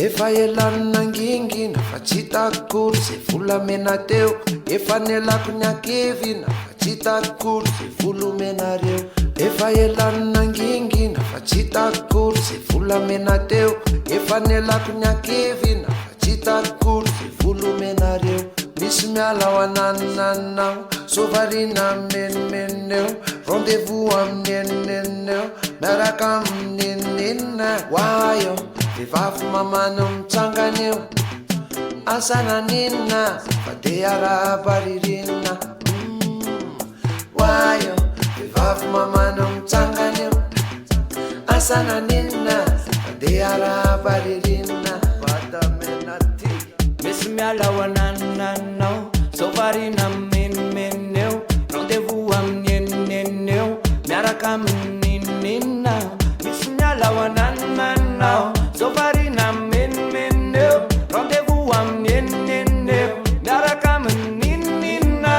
Efa ela no nangingina fa tsy hitako akory zay volamena teo. Efa nialako ny hakivina fa tsy hitako akory zay volomenareo. Efa ela no nangingina fa tsy hitako akory zay volamena teo. Efa nialako ny hakivina fa tsy hitako akory zay volomenareo. Misy miala ao anananao, sovarina menomenona eo. Rendez-vous amin'ny eninenina eo, miaraka amin'ny nininina. Oay ô, vehivavy mamano mitsangana eo. Asa naninona fa de arahaba ririnina. Oay ô, vehivavy mamano mitsangana eo. Asa naninona fa de arahaba ririnina. Vadamena ty. Misy miala ao anananao, zao variana mimenomenona eo. Rendez-vous amin'ny eninenina eo, miaraka amin'ny nininina. Misy miala ao anananao, zao variana mimenomenona eo. Rendez-vous amin'ny eninenina eo, miaraka amin'ny nininina.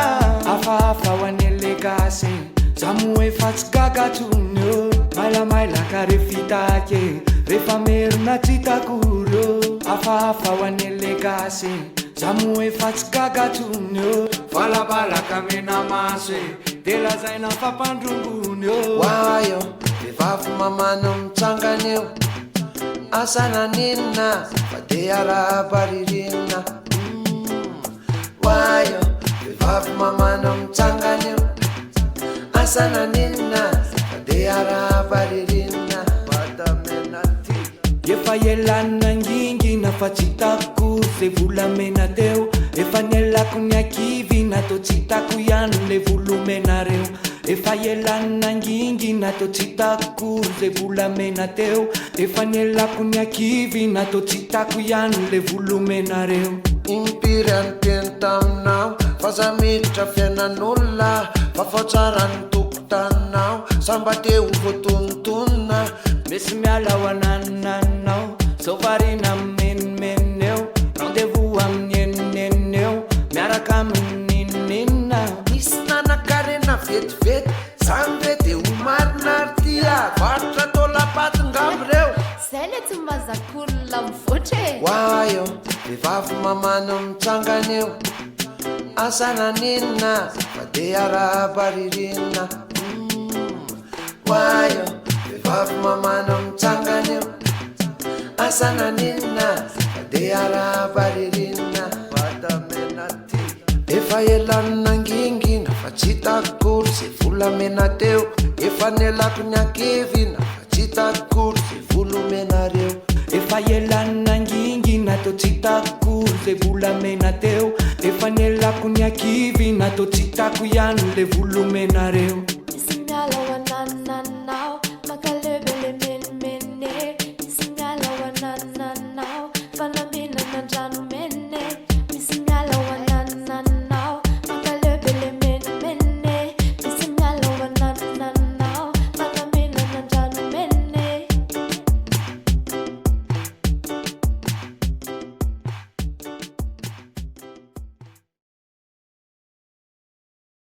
Hafahafa ho an'le gasy, za moa efa tsy gaga tsony eo. Mailamailaka rehefa hitako e, rehefa merina tsy hitako reo. Hafahafa ho an'le gasy, za moa efa tsy gaga tsony eo. Valabalaka mena maso e, de lazaina fampandrongony eo. Oay ô, vehivavy mamano mitsangana eo. Asa naninona fa de arahaba ririnina. Oay ô, vehivavy mamano mitsangana eo. Asa naninona fa de arahaba ririnina. Vadamena ty. Efa ela nangingina fa tsy hitako zay volamena teo. Efa nialako ny hakivina tô tsy hitako ihany le volomenareo. Efa ela nangingina tô tsy hitako zay volamena teo. Efa nialako ny hakivina tô tsy hitako ihany le volomenareo. Impiry niteny taminao fa za miditra fiainan'olona. Vaovao tsara ny tokotaninao, samba te ho voatonontonona. Misy miala ao anananao, zao variana mimenomenona eo. Rendez-vous amin'ny eninenina eo, miaraka amin'ny nininina. Nisy nanan-karena vetivety, zany ve de ho marina ary tia varotra taolam-paty ngambo reo. Zay le tsy mazakolona mivoatra e. Oay ô, vehivavy mamano mitsangana eo. Asa naninona fa de arahaba ririnina. Oay ô, vehivavy mamano mitsangana eo. Asa naninona fa de arahaba ririnina. Vadamena ty. Efa ela no nangingina fa tsy hitako akory zay volamena teo. Efa nialako ny hakivina fa tsy hitako akory zay volomenareo. Efa ela nangingina tô tsy hitako zay volamena teo. Efa nialako ny hakivina tô tsy hitako ihany le volomenareo.